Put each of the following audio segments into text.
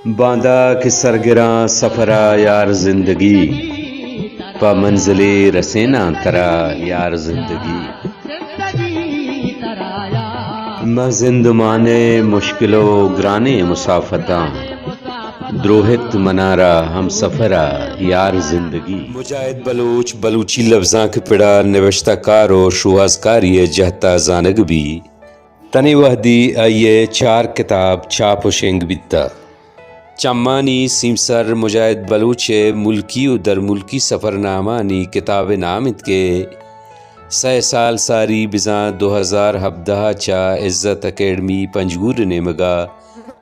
باندا کہ سرگراں سفرا یار زندگی، پہ منزلے رسیناں ترا یار زندگی۔ من زندمان ءِ مشکل و گرانیں مسافتاں، دروہت منارا ہمسفرا یار زندگی۔ مجاہد بلوچ بلوچی لبزانک پڑا نبشتہ کار و شوہازکاری ءِ جہتا زانگ بی۔ تنی وہدی آئی ءِ چار کتاب چاپ و شنگ بیتہ۔ چمانی سیمسر مجاہد بلوچ ءِ ملکی و درملکی سفرنامہانی کتاب ءِ نام انت کہ سئے سال ساری بزاں دو ہزار ہبدہ ءَ چہ عزت اکیڈمی پنجگور ءِ نیمگا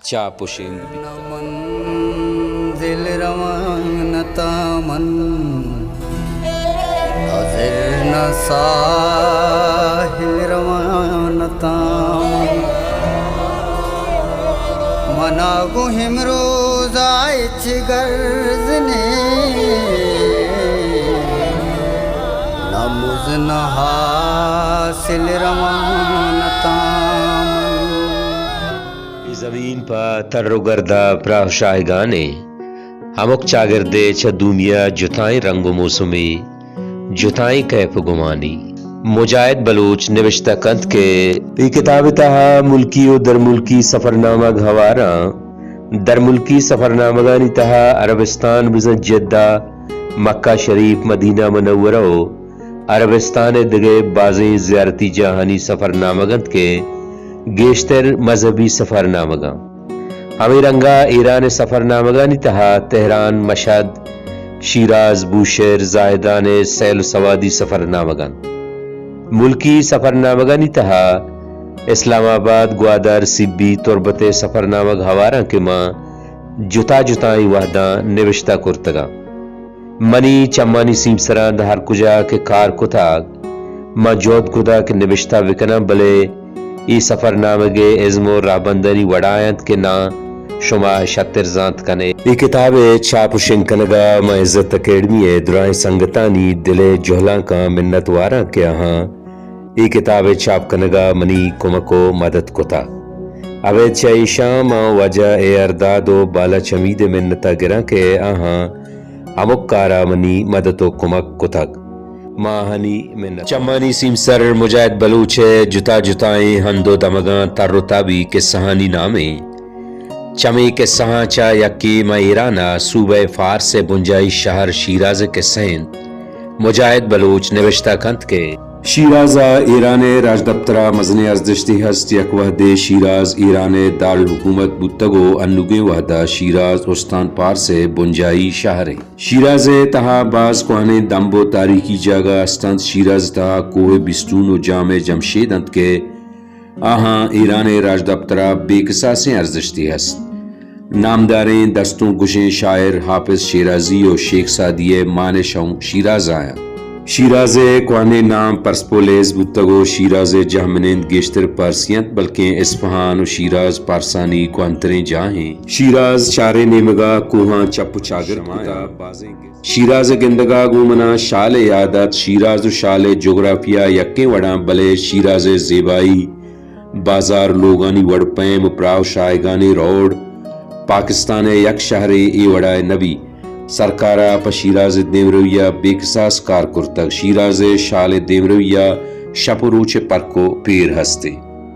چاپ و شنگ بیت۔ نہ منزل رواں نہ تامن، نہ زر نہ ساحل رواں نہ تامن۔ منا گوں امروزا ہچ گرز نے، نہ مز نہ حاصل رواں نہ تامن۔ اے زمین پہ تر و گردا پراہ و شاہگانیں، ہمک چاگردے چہ دومیا جتائیں رنگ و موسمے، جتائیں کیف و گمانی۔ مجاہد بلوچ نبشتہ کنت کہ اے کتاب ءِ تہا ملکی و درملکی سفرنامگ ہواراں۔ درملکی سفرنامگانی تہا عربستان بزاں جدہ، مکہ شریف، مدینہ منورہ و عربستان ءِ دگہ بازیں زیارتی جاہانی سفرنامگ انت کہ گیشتر مذہبی سفرنامگاں۔ ہمے رنگا ایران ءِ سفرنامگانی تہا تہران، مشہد، شیراز، بوشہر، زاہدان ءِ سیل و سوادی سفرنامگ انت۔ ملکی سفرنامگانی تہا اسلام آباد، گوادر، سبی، تربت ءِ سفرنامگ ہوار انت کہ ما جتا جتائیں وہداں نبشتہ کرتگاں۔ منی چمانی سیمسراں داں ہر کجا کہ کار کتگ، من جہد کتگ کہ نبشتہ بکناں، بلے اے سفرنامگ ءِ ازم و رہبندانی وڑا انت کہ ناں شما شتر زانت کنے۔ اے کتاب ءِ چاپ و شنگ کنگا من عزت اکیڈمی ءِ درائیں سنگتانی دل ءِ جہلانکاں منت واراں کہ آہاں اے کتاب ءِ چاپ کنگا منی کمک و مدد کتگ۔ ابید چہ ایشاں من واجہ اے آر داد و بالاچ حمید ءِ منتا گراں کہ آہاں ہمک کارا منی مدد و کمک کتگ۔ ما آہانی منت۔ چمانی سیمسر مجاہد بلوچ ءِ جتا جتائیں ہند و دمگاں تر و تابی کسہانی نامیں۔ چمے کسہاں چہ یکے ماں ایران ءِ صوبہ فارس ءِ بنجاہی شہر شیراز ءِ کسہ انت۔ مجاہد بلوچ نبشتہ کنت کہ شیراز ءَ ایران ءِ راجدپتر ءَ مزنیں ارزشتے ہست۔ یک وہدے شیراز ایران ءِ دارالحکومت بوتگ و انوگیں وہد ءَ شیراز استان پارس ءِ بنجاہی شہرے۔ شیراز ءِ تہا باز کوہنیں دمب و تاریخی جاگہ ہست انت۔ شیراز ءِ تہا کوہ بیستون و جام جمشید انت کہ آہاں ایران ءِ راجدپتر ءَ بے کساسیں ارزشتے ہست۔ نامداریں دستونک گوشیں شاعر حافظ شیرازی و شیخ سعدی ءِ مانش ہم شیراز ءَ انت۔ شیراز ءِ کوہنیں نام پرسپولیس بوتگ و شیراز ءِ جہمنند گیشتر پارسی انت، بلکیں اصفہان و شیراز پارسانی کوہنتریں جاہیں۔ شیراز شہر ءِ نیمگا کوہاں چپ و چاگرد کتگ۔ شیراز ءِ گندگا گوں منا شال ءِ یاد ات۔ شیراز و شال ءِ جغرافیہ یکیں وڑاں، بلے شیراز ءِ زیبائی، بازار، لوگانی وڑ پیم و پراہ و شاہگانیں روڈ پاکستان ءِ یک شہرے اے وڑا ءَ نبی۔ سرکار ءَ پہ شیراز ءِ دیمروی ءَ بے کساس کار کرتگ۔ شیراز ءِ شال ءِ دیمروی ءَ شپ و روچ ءِ پرک و پیر ہستے۔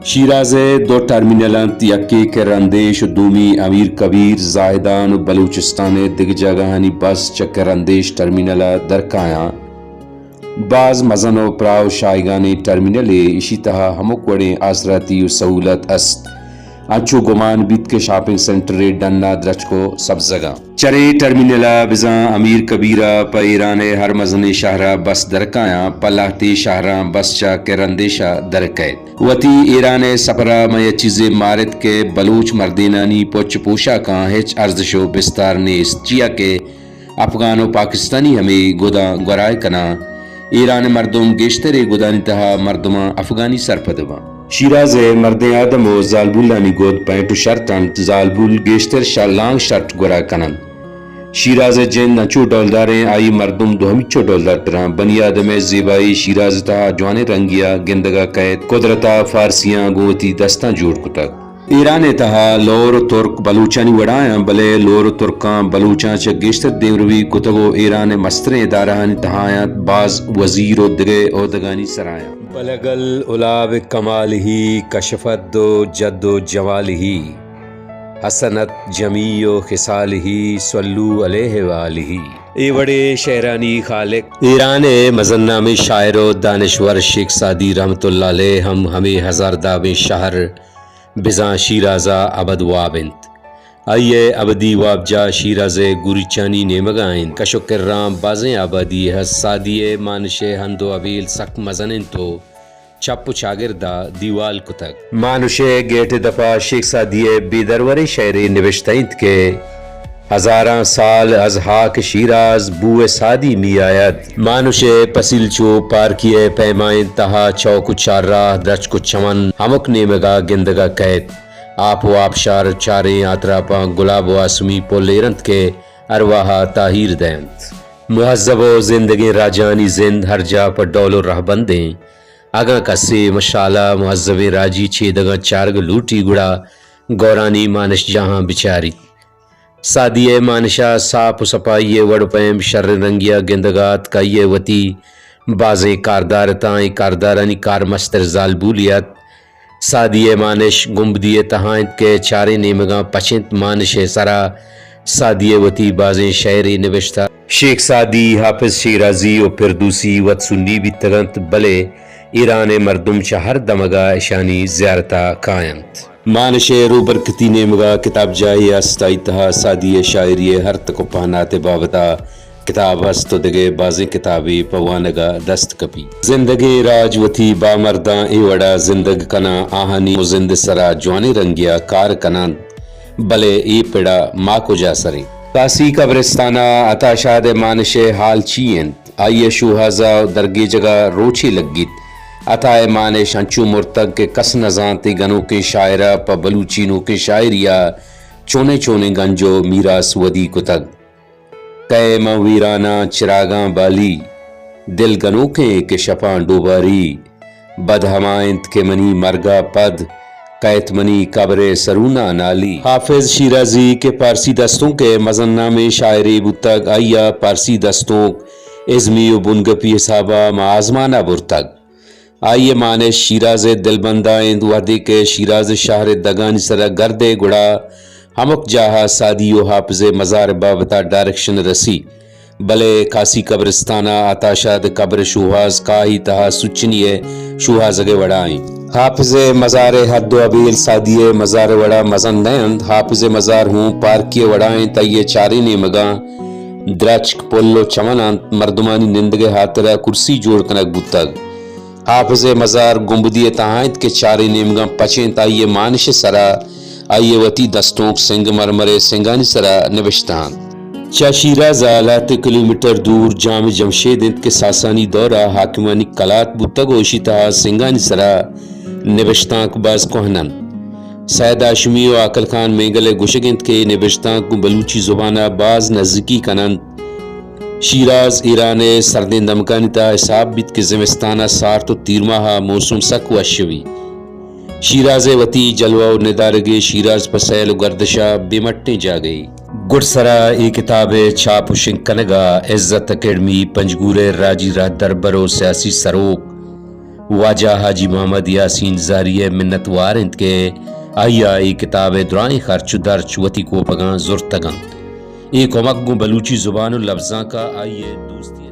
شیراز ءِ دو ٹرمینل انت، یکے کرندیش و دومی امیر کبیر۔ زاہدان و بلوچستان ءِ دگہ جاگہانی بس چہ کرندیش ٹرمینل ءَ درکایاں۔ باز مزن و پراہ و شاہگانیں ٹرمینلے، ایشی تہا ہمک وڑیں آسراتی و سہولت است۔ انچو گمان بیت کہ شاپنگ سنٹرے ڈن ءَ درچک و سبزگاں۔ چرے ٹرمینل ءَ بزاں امیر کبیر ءَ پہ ایران ءِ ہر مزنیں شہر ءَ بس درکایاں، پہ لہتے شہراں بس چہ کرندیش ءَ درکئیت۔ وتی ایران ءِ سپر ءَ من یک چیزے مارت کہ بلوچ مردینانی پچ پوشاکاں ہچ ارزش و بستار نیست، چیا کہ افغان و پاکستانی ہمے گداں گورائے کناں۔ ایران ءِ مردم گیشتریں گدانی تہا مردماں افغانی سرپد باں۔ شیراز ءِ مردیں آدم و زالبولانی گد پینٹ و شرٹ انت۔ زالبول گیشتر شہ لانگ شرٹ گورا کننت۔ شیراز ءِ جند انچو ڈولداریں، آئی مردم دو ہمیچو ڈولدارتراں۔ بنی آدم ءِ زیبائی شیراز ءِ تہا جوانیں رنگے ءَ گندگ ءَ کئیت۔ قدرت ءَ فارسیاں گوں وتی دستاں جوڑ کتگ۔ ایران ءِ تہا لور ءُ ترک بلوچانی وڑا اَنت، بلے لور ءُ ترکاں بلوچاں چہ گیشتر دیمروی کتگ ءُ ایران ءِ مستریں ادارہانی تہا اَنت، باز وزیر ءُ دگہ عہدگانی سرا اَنت۔ بلغ العلا بکمالہ، کشف الدجی بجمالہ، حسنت جمیع خصالہ، صلوا علیہ وآلہ۔ اے وڑیں شعرانی خالق، ایران ءِ مزن نامیں شاعر ءُ دانشور شیخ سعدی رحمت اللہ علیہ ہم ہمے ہزار دابیں شہر بزاں شیراز ءَ ابد واب اِنت۔ آئی ءِ ابدی وابجاہ شیراز ءِ گوریچانی نیمگ ءَ اِنت۔ کش ءُ کراں بازیں آبادی ہست۔ سعدی ءِ مانش ءِ ہند ءُ ابیل سک مزن اِنت ءُ چپ ءُ چاگرد ءَ دیوال کتگ۔ مانش ءِ گیٹ ءِ دپ ءَ شیخ سعدی ءِ بے دروریں شئیرے نبشتہ اِنت کہ ہزاراں سال از ہاک شیراز بوئے سعدی می‌آید۔ مانش ءِ پسیل چو پارکی ءِ پیما اِنت، تہا چوک ءُ چارراہ، درچک ءُ چمن ہمک نیمگ ءَ گندگ ءَ کئیت۔ آپ ءُ آپشار چاریں آتراپاں گلاب ءُ آسمی پل ایر اَنت کہ ارواہ ءَ تاہیر دئینت۔ مہذب ءُ زندگیں راجانی زند ہر جاہ پہ ڈول ءُ رہبند ایں۔ اگاں کسے مشالہ مہذبیں راجی چیدگاں چارگ لوٹی گڑا گورانی مانشجاہاں بچاریت۔ سعدی ءِ مانش ءَ ساپ ءُ سپائی ءِ وڑ ءُ پیم شریں رنگے ءَ گندگ ءَ اتک۔ آئی ءِ وتی بازیں کاردار اتاں، اے کاردارانی کارمستر زالبولی ات۔ سعدی ءِ مانش گنبدی ءِ تہا اِنت کہ چاریں نیمگاں پچ اِنت۔ مانش ءِ سرا سعدی ءِ وتی بازیں شئیرے نبشتہ۔ شیخ سعدی، حافظ شیرازی ءُ پردوسی وت سنی بیتگ اَنت، بلے ایران ءِ مردم چہ ہر دمگ ءَ اشانی زیارت ءَ کاینت۔ مانش ءِ روبرکتی نیمگ ءَ کتابجاہے است، آئی تہا سعدی ءِ شاعری ءِ ہر تک ءُ پہنات ءِ بابت ءَ کتاب است ءُ دگہ بازیں کتابے پہ وانگ ءَ دست کپیت۔ زندگیں راج وتی بامرداں اے وڑ ءَ زندگ کناں، آہانی زند ءِ سرا جوانیں رنگے ءَ کار کناں، بلے اے پڑ ءَ ما کجا سر ایں؟ کاسی قبرستان ءَ عطا شاد ءِ مانش ءِ حال چی اِنت؟ آئی ءِ شوہاز ءُ درگیجگ ءَ روچے لگیت۔ عطا ءِ مانش انچو مرتگ کہ کس نہ زانت اے گنوکیں شاعر ءَ پہ بلوچی نوکیں شاعری ءَ چونیں چونیں گنج ءُ میراث ودی کتگ۔ کئے من ویراناں چراگاں بالی، دل گنوکیں کہ شپاں ڈوباری، بد ہما اِنت کہ منی مرگ ءَ پد کئیت منی قبر ءِ سرون ءَ نالی۔ حافظ شیرازی کہ پارسی دستونک ءِ مزن نامیں شاعرے بوتگ، آئی ءَ پارسی دستونک ازمی ءُ بنگپی حساب ءَ ماں آزمان ءَ برتگ۔ آئی ءِ مانش شیراز ءِ دلبند ءَ اِنت۔ وہدے کہ شیراز ءِ شہر ءِ دگانی سرا گرد ئے گڑا ہمک جاہ ءَ سعدی ءُ حافظ ءِ مزار ءِ بابت ءَ ڈائریکشن رسی، بلے کاسی قبرستان ءَ عطا شاد ءِ قبر ءِ شوہاز کاہی تہا سوچنی ءِ شوہازگ ءِ وڑا اِنت۔ حافظ ءِ مزار ءِ حد ءُ ابیل سعدی ءِ مزار ءِ وڑا مزن نہ اَنت۔ حافظ ءِ مزار ہوں پارکے ءِ وڑا اِنت، آئی ءِ چاریں نیمگاں درچک، پل ءُ چمن اَنت۔ مردمانی نندگ ءِ ہاترا کرسی جوڑ کنگ بوتگ۔ حافظ ءِ مزار گنبدی ءِ تہا اِنت کہ چاریں نیمگاں پچ اِنت۔ آئی ءِ مانش ءِ سرا آئی ءِ وتی دستونک سنگ مرمر ءِ سنگانی سرا نبشتہ اَنت۔ چہ شیراز ءَ لہتے کلومیٹر دور جام جمشید اِنت کہ ساسانی دور ءَ حاکمانی کلات بوتگ ءُ ایشی تہا سنگانی سرا نبشتانک باز کوہن اَنت۔ سید ہاشمی ءُ عاقل خان مینگل ءِ گوشگ اِنت کہ اے نبشتانک گوں بلوچی زبان ءَ باز نزیکی کن اَنت۔ شیراز ایران ءِ سردیں دمکانی تہا حساب بیت کہ زمستان ءَ سارت ءُ تیرماہ ءَ موسم سک وش بیت۔ شیراز ءِ وتی جلوہ ءُ ندارگے۔ شیراز پہ سیل ءُ گردش ءَ بے مٹیں جاگہے۔ گڈسرا اے کتاب ءِ چھاپ ءُ شنگ کنگ ءَ عزت اکیڈمی پنجگور ءِ راجی راہدربر ءُ سیاسی سروک واجہ حاجی محمد یاسین زہری ءِ منت وار اِنت کہ آئی ءَ اے کتاب ءِ درائیں خرچ ءُ درچ وتی کوپگاں زرتگ اَنت۔ اے کمک گوں بلوچی زبان ءُ لبزانک ءَ آئی ءِ دوستی